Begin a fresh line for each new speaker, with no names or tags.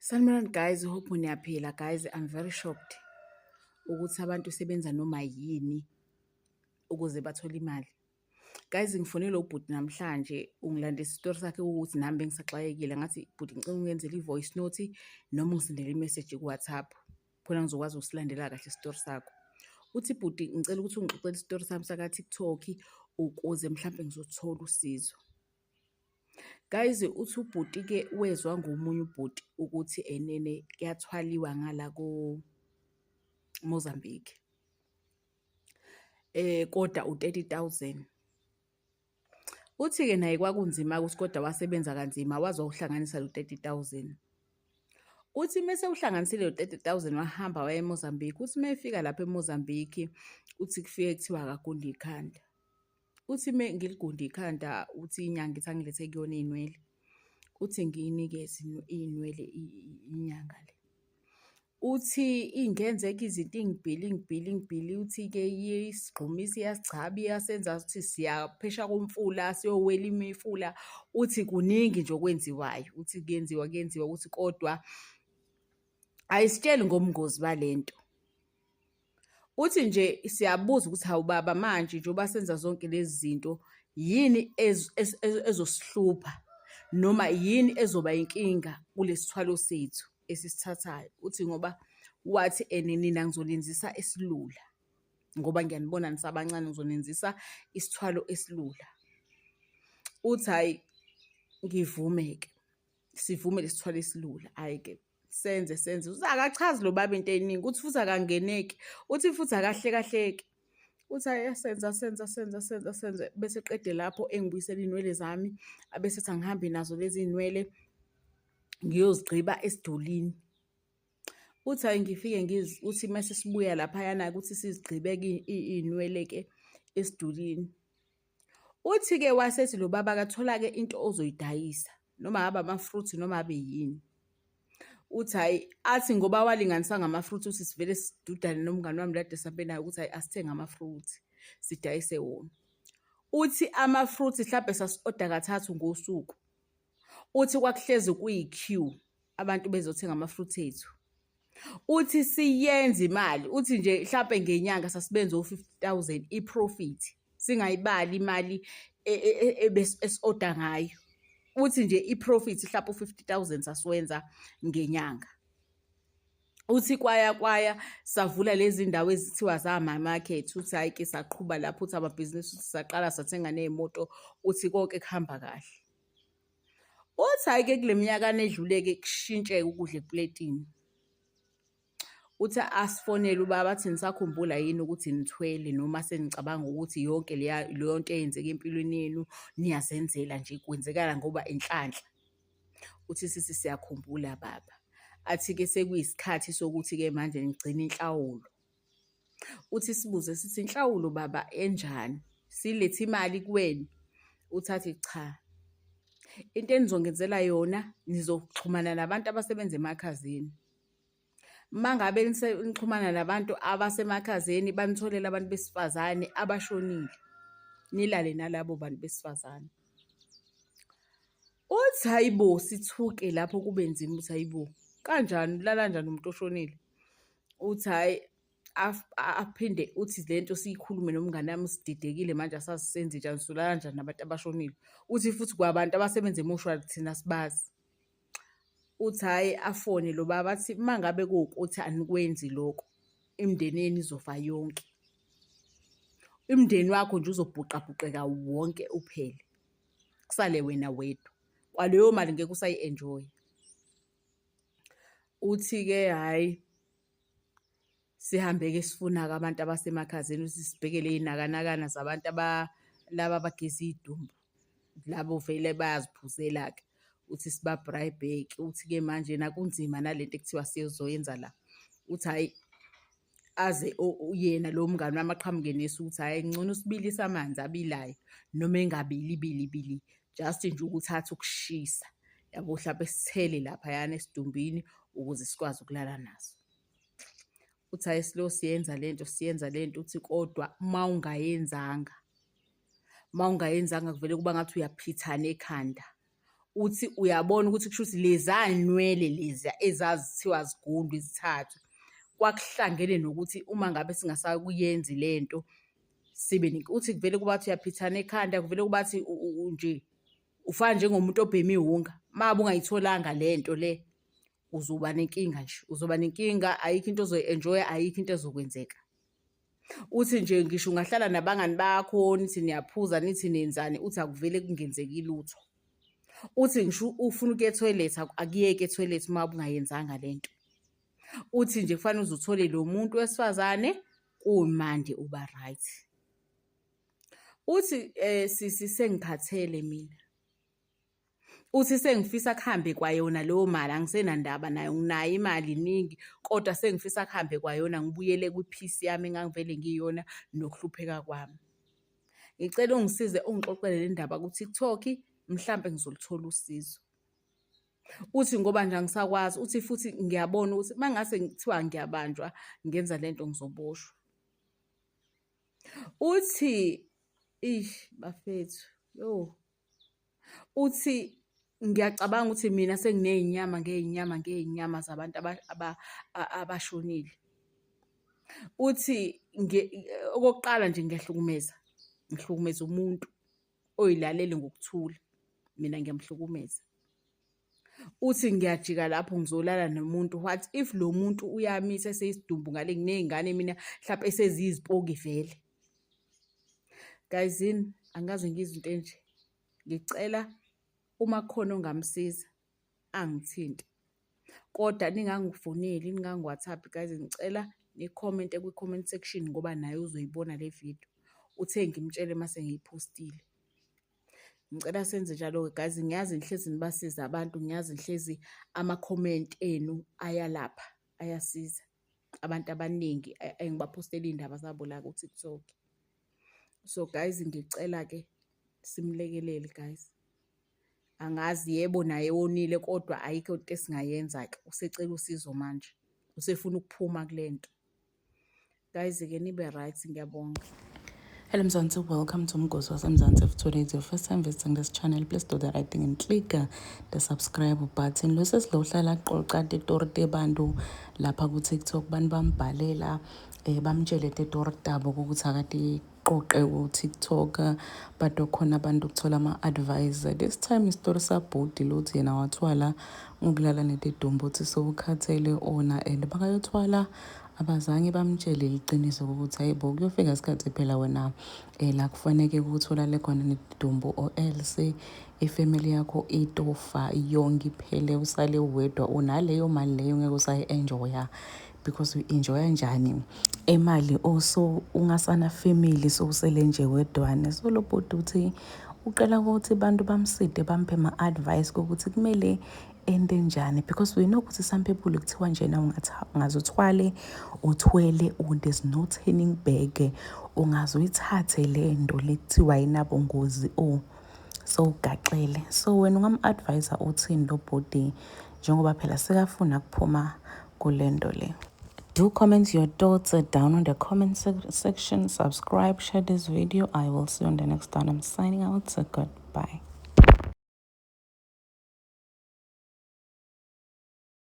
Sanibonani guys, hope niyaphila guys. I'm very shocked ukuthi abantu sebenza noma yini ukuze bathole imali. Guys, ngifonelwe ubhuti namhlanje ungilandisa isitori sakhe ukuthi nami bengisaxakekile ngathi bhuti ngicela ungenzele i-voice note noma ungisendele i-message ku-WhatsApp khona ngizokwazi ukusilandela kahle isitori sakho. Uthi bhuti ngicela ukuthi ungixoxele isitori sami saka-TikTok ukuze mhlampe ngizothola usizo. Guys, uthi ubhuti-ke wezwa ngomunye ubhuti ukuthi enene kuyathwaliwa ngala ko-Mozambique. Kodwa u-30,000. Uthi-ke naye kwakunzima ukuthi kodwa wasebenza kanzima waze wawuhlanganisa lo 30,000. Uthi mese uhlanganisile lo 30,000 wahamba waya eMozambique. Uthi uma efika lapha eMozambique uthi kufike kuthiwa akagunde ikhanda. Uthi me ngiligunde ikhanda uthi inyanga ithi angilethe kuyona iy'nwele. Uthi ngiyinikeze iy'nwele inyanga le. Uthi ingenzeka izinto ingibhile ingibhile ingibhile uthi-ke iyasigxumisa iyasigcaba iyasenza ukuthi siyaphesha komfula siyowela imifula. Uthi kuningi nje okwenziwayo, uthi kuyenziwa kuyenziwa ukuthi kodwa ayisitsheli ngobungozi bale nto. Uthi nje siyabuza ukuthi hawu baba manje njengoba senza zonke lezi zinto yini ezosihlupha noma yini ezoba inkinga kulesithwalo sethu esisithathayo. Uthi ngoba wathi ene nina ngizonenzisa esilula ngoba ngiyanibona nisabancane ngizonenzisa isithwalo esilula. Uthi hhayi ngivume-ke sivume lesithwalo esilula, hhayi-ke senze senze uthi akachazi lo baba into eningi uthi futhi akangeneki uthi futhi akahlekahleki uthi ayi senza senza senza senza senze bese qede lapho engibuyisela iy'nwele zami abese ethi angihambe nazo lezi iy'nwele ngiyozigqiba esidulini. Uthi hhayi ngifike uthi mase sibuya laphayana-ke ukuthi sizigqibe-ke iy'nwele-ke esidulini. Uthi-ke wasethi lo baba akathola-ke into ozoyidayisa noma ngabe ama-fruit noma abe yini. Uthi hhayi athi ngoba walinganisa ngama-fruit uthi sivele sidudane nomngani wami la kade sihambe naye ukuthi hhayi asithenge ama-fruit sidayise wona. Uthi ama-fruit hlampe sasi-oda kathathu ngosuku. Uthi kwakuhlezi kuyi-queue abantu bezothenga ama-fruit ethu. Uthi siyenza imali, uthi nje hlampe ngenyanga sasibenza o-50 000 i-profit singayibali imali esi-oda ngayo. Uthi nje i-profit hlampe u-50 000 sasiwenza ngenyanga. Uthi kwaya kwaya savula lezi ndawo ezithiwa zama-market uthi hhayi-ke saqhuba lapho uthi amabhizinisi uthi saqala sathenga ney'moto uthi konke kuhamba kahle. Uthi hhayi-ke kule minyakana edlule-ke kushintsheke ukudla epuletini. Uthi asifonele ubaba athi nisakhumbula yini ukuthi nithwele noma senicabanga ukuthi yonke leya leyo nto eyenzeka empilweni yenu niyazenzela nje kwenzekala ngoba inhlanhla. Uthi sithi siyakhumbula baba. Athi-ke sekuyisikhathi sokuthi-ke manje nigcine inhlawulo. Uthi sibuze sithi inhlawulo baba enjani? Silethe imali kuwena? Uthi athi cha. Into enizongenzela yona nizoxhumana nabantu abasebenza emakhazeni. Uma ngabe nixhumana nabantu abasemakhazeni banitholele abantu besifazane abashonile, nilale nalabo bantu besifazane. Uthi hhayi bo sithuke lapho kube nzima ukuthi hhayi bo kanjani ulala kanjani nomuntu oshonile? Uthi hhayi aphinde uthi le nto siyikhulume nomngane wami sididekile manje asazi senzenjani solala kanjani nabantu abashonile. Uthi futhi kwabantu abasebenza emoshwari thina asibazi. Uthi hhayi afone lo baba athi uma ngabe kuwukuthi anikwenzi lokho imindeni yenu izofa yonke. Umndeni wakho nje uzobhuqabhuqeka wonke uphele, kusale wena wedwa. Kwaleyo mali ngeke usayi-enjoy-a. Uthi-ke hhayi sihambe-ke sifuna-ke abantu abasemakhazeni ukuthi sibheke ley'nakanakana zabantu laba abageza iy'dumbu. Labo vele bayaziphuzela-ke uthi siba-bribe-ke uthi-ke manje nakunzima nale nto ekuthiwa sizoyenza la. Uthi hhayi aze yena lo mngani wami aqhamuke nesu ukuthi hhayi ngcono sibilise amanzi abilayo noma engabili bili bili just nje ukuthi athi ukushisa yabo hlampe sithele laphayana esidumbini ukuze sikwazi ukulala naso. Uthi hhayi silo siyenza le nto siyenza le nto uthi kodwa uma ungayenzanga, uma ungayenzanga kuvele kuba ngathi uyaphithana ekhanda. Uthi uyabona ukuthi kusho ukuthi leza nwele leziya ezazithiwa zigundwe zithathwe, kwakuhlangene nokuthi uma ngabe singasakuyenzi le nto sibe uthi kuvele kubathi uyaphithana ekhanda, kuvele kubathi nje ufana njengomuntu obhema iwunga. Uma ngabe ungayitholanga le nto le, uzoba nenkinga nje, uzoba nenkinga, ayikho into ozoyi-enjoy-a, ayikho into ezokwenzeka. Uthi nje ngisho ungahlala nabangani bakho nithi niyaphuza nithi nenzani, uthi akuvele kungenzeki lutho. Uthi ngisho ufuna ukuya ethoyilethi akuyeki ethoyilethi uma ungayenzanga le nto. Uthi nje kufanele uze uthole lo muntu wesifazane kumande uba right. Uthi sisi sengikhathele mina. Uthi sengifisa kuhambe kwayona leyo mali angisenandaba nayo nginayo imali iningi kodwa sengifisa kuhambe kwayona ngibuyele kwi-peace yami engangivele ngiyiyona nokuhlupheka kwami. Ngicela ungisize ungixoxele le ndaba ku-TikTok mhlampe ngizoluthola usizo. Uthi ngoba nje angisakwazi, uthi futhi ngiyabona ukuthi uma ngase kuthiwa ngiyabanjwa ngenza le nto ngizoboshwa. Uthi, eish bafethu, yoh. Uthi ngiyacabanga ukuthi mina senginey'nyama ngey'nyama ngey'nyama zabantu abashonile. Uthi okokuqala nje ngiyahlukumeza, ngihlukumeza umuntu oy'lalele ngokuthula, mina ngiyamhlukumeza. Uthi ngiyajika lapho ngizolala nomuntu, what if lo muntu uyamitha eseyisidumbu ngale nginey'ngane mina hlampe eseziyizipoki vele. Gayizini, angikaze ngizwe into enje. Ngicela uma kukhona ongamsiza angithinte. Kodwa ningangifoneli, ningangi-WhatsApp guys, ngicela ni-comment-e kwi-comment section ngoba naye uzoyibona le video. Uthe ngimtshele mase ngiyiphostile. Ngicela senze njalo-ke guys, ngiyazi nihlezi nibasiza abantu, ngiyazi nihlezi ama-comment enu ayalapha, ayasiza. Abantu abaningi engibaphostela iy'ndaba zabo la ku-TikTok. So guys, ngicela-ke simlekelele guys. Angazi yebo naye wonile kodwa ayikho into esingayenza-ke, usecela usizo manje, usefuna ukuphuma kule nto. Guys-ke nibe right, ngiyabonga.
Hello Mzansi, welcome to Mgosi waseMzansi. If today is your first time visiting this channel, please do the right thing and click the subscribe button. Lo sesi lo uhlala qoqa titori tebantu lapha ku-TikTok, bantu bambhalela bamtshele titori tabo ukuthi akatiqoqe ku-TikTok, but khona abantu ukuthola ama-advice. This time isitori sabhudi lothi yena wathwala ngokulala netidumbu, uthi sewukhathele ona and bakayothwala abazange bamtshele iqiniso ukuthi hayibo kuyofika isikhathi phela wena la kufaneke ukuthi ulale khona nedumbu or else ifamily yakho itofa yonke iphele usale wedwa unaleyo mali leyo ngeke usayi-enjoya because uyi-enjoya njani imali also ungasana family sowusele nje wedwane. So lo bhuti uthi ucela ukuthi bantu bamside bamphe ma-advice kokuthi kumele ente njani because we know ukuthi some people kuthiwa njena ungaze uthwale uthwele, there's no turning back, ungaze uyithathe le nto le kuthiwa ayinabungozi o sowugaxele. So wena ungam-advise uthini lo bhuti njengoba phela sekafuna kuphuma kule nto le? Do comment your thoughts down in the comment section, subscribe, share this video. I will see you on the next one. I'm signing out, so goodbye.